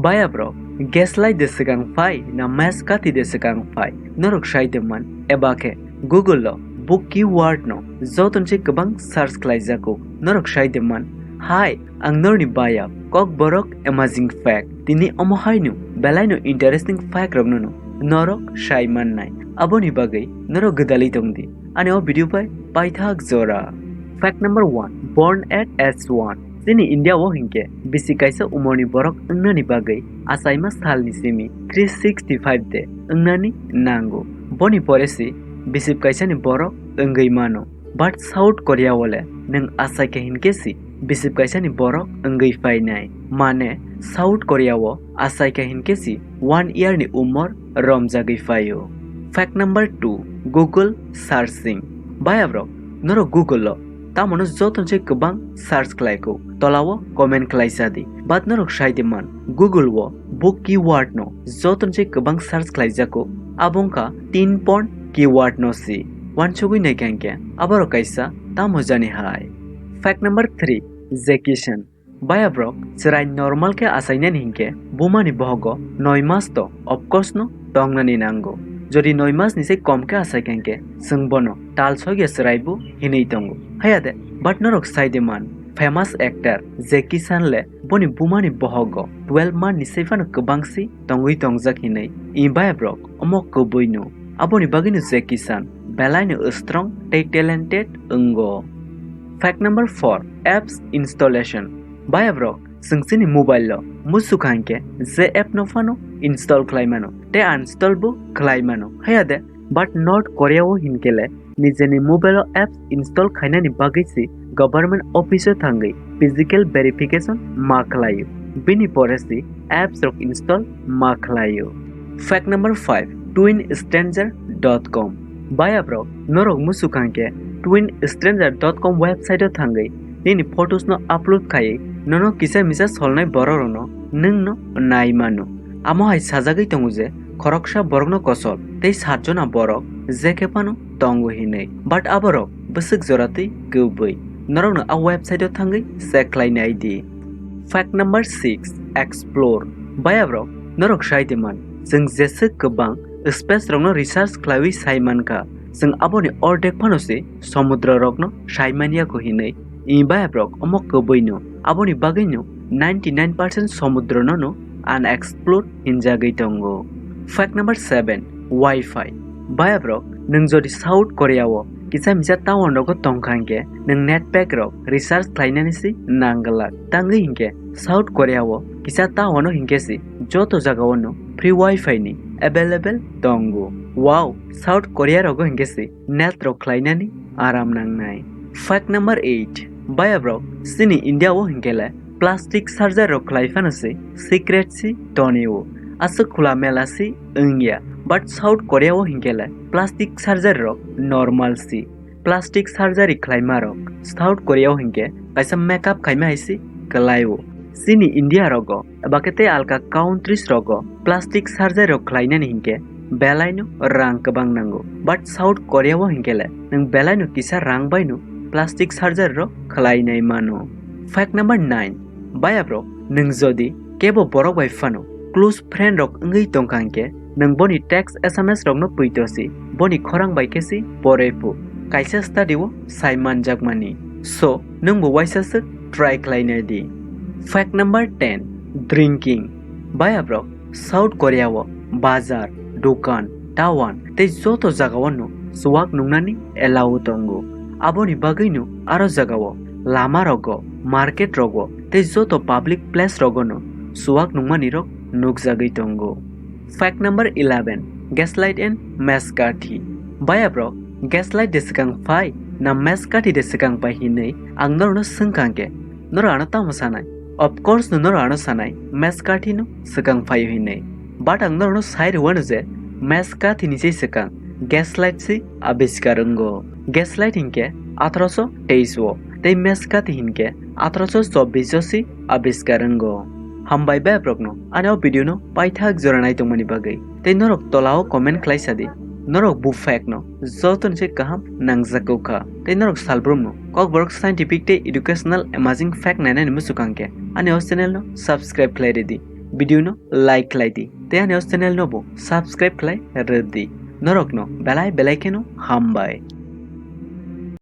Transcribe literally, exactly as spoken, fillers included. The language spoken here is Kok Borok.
Baya bro, gaslight de swkang phai na mess kathi de swkang phai? Norok sai de man, eba khe Google o bo keyword no joto ni se kwbang search khlai jago. Norok sai de man, hai, ang norni baya, Kokborok amazing fact. Tini omo hai no belai no interesting fact rok no norok sai man nai. Aboni bagwi norok gwdalwi tong di ani o video bai paithak jora. Fact number one, born at age one. Chini India o hinkhe bisi kaisa umorni borok wngnani bagwi achaima salni simi three sixty five de wngnani nango. Boni pore si bisip kaisani borok wngwi mano. But South Korea o le nwng achaikha hinkhe si bisip kaisani borok wngwi phainai. Mane South Korea o achaikha hinkhe si one year ni umor romjagwi phaio. Fact number two, Google searching. Baya bro, norok Google o tamo no joto se kwbang search khlai kho, tola o comment khlai sa di. But norok sai di man, Google o bo keyword no joto se kwbang search khlai jago, abo wngkha tin point keyword no si. Wansugwi nai kha hinkhe aborok kaisa tamo jani hai. Fact number three, Jackie Chan. Baya bro, chwrai normal khe achainani hinkhe bumani bohogo noi mas to of course no tongnani nango. Jodi noi mas ni se kom khe achai kha hinkhe chwng bono tal sogya chwrai bo hinwi tongo. Haya de, but norok sai de man, famous actor Jackie Chan le boni bumani bohogo twelve month ni sai phano kwbang si tongwi tongjak hinwi. I baya bro, omo kwbwi no. Aboni bagwi no Jackie Chan belai no strong tei talented wngo. Fact number four, apps installation. Baya bro, chwng chini mobile o muchuk kha hinkhe je app no phano install khlai mano tei uninstall bo khlai mano. Haya de, but North Korea o hinkhe le nijeni mobile o apps install khainani bagwi si government office o thangwi physical verification ma khlaio. Bini pore si apps rok install ma khlaio. Fact number five, twin stranger dot com. Baya bro, norok muchuk kha hinkhe twin stranger dot com website o thangwi nini photos no upload khaiwi nono kisa misa solnai borok rokno nwng no nai mano. Amo hai sajagwi tongo je khoroksa borokno kosol tei sat jona borok je khe phano tongo hinwi. But aborok bwswk jora tei kwbwi. Norokno a website o thangwi check khlai nai di. Fact number six, explore. Baya bro, norok sai di man, chwng jeswk kwbang space rokno research khlaiwi sai man kha, chwng aboni ordek phano se somudro rokno sai man ya kho hinwi. I baya bro, omo kwbwi no. Aboni bagwi no ninety nine percent somudro no no unexplored hinjagwi tongo. Fact number seven, Wi-Fi. Baya bro, nwng jodi South Korea o kisa misa town rogo tong kha hinkhe nwng net pack rok recharge khlainani si nang glak. Tangwi hinkhe South Korea o kisa town o hinkhe si joto jaga o no free Wi-Fi ni available tongo. Wow, South Korea rogo hinkhe si net rok khlainani aram nangnai. Fact number eight, baya bro, chini India o hinkhe le plastic surgery rok khlai phano se secret si tonio. Aswk khula mela si wngya. But South Korea o hinkhe le plastic surgery rok normal si. Plastic surgery khlaima rok South Korea o hinkhe kaisa makeup khaima hai si kwlaio. Chini India rogo eba khe tei alka countries rogo plastic surgery rok khlainani hinkhe belai no rang kwbang nango. But South Korea o hinkhe le nwng belai no kisa rang bai no plastic surgery rok khlainai mano. Fact number nine, baya bro, nwng jodi kebo borok bai phano close friend rok wngwi tong kha hinkhe nwng boni text S M S rokno pwito si, boni khorang bai khe si pore phu. Kaisa study o sai manjakmani. So, nwng bo waisa swk try khlai nai di. Fact number ten, drinking. Baya bro, South Korea o bazar, dukan, town tei joto jaga o no chuwak nungnani allow tongo. Aboni bagwi no aro jaga o lama rogo, market rogo tei joto public place rogo no chuwak nungmani rok nukjagwi tongo. Fact number eleven, gaslight and mess kathi. Baya bro, gaslight de swkang phai na mess kathi de swkang phai hinwi ang norokno swngkha hinkhe norok ano tamo sanai? Of course no norok ano sanai, mess kathi no swkang phaio hinwi. But ang norokno sai rwano je mess kathi ni se swkang gaslight se abiskar wngo. Gaslight hinkhe atharoso teis o tei mess kathi hinkhe atharoso chobbish o se abiskar wngo. Hambai bebak rokno ani o video no paithak jora nai tongmani bagwi. Tei norok tola o comment khlai sa di, norok bu fact no joto ni se kaham nangjak kha. Tei norok salbrum no Kokborok scientific tei educational amazing fact nainani muchukang khe ani o channel no subscribe khlai ridi. video no like khlai di, tei ani o channel no bo subscribe khlai rw di. Norok no belai belai kheno hambai.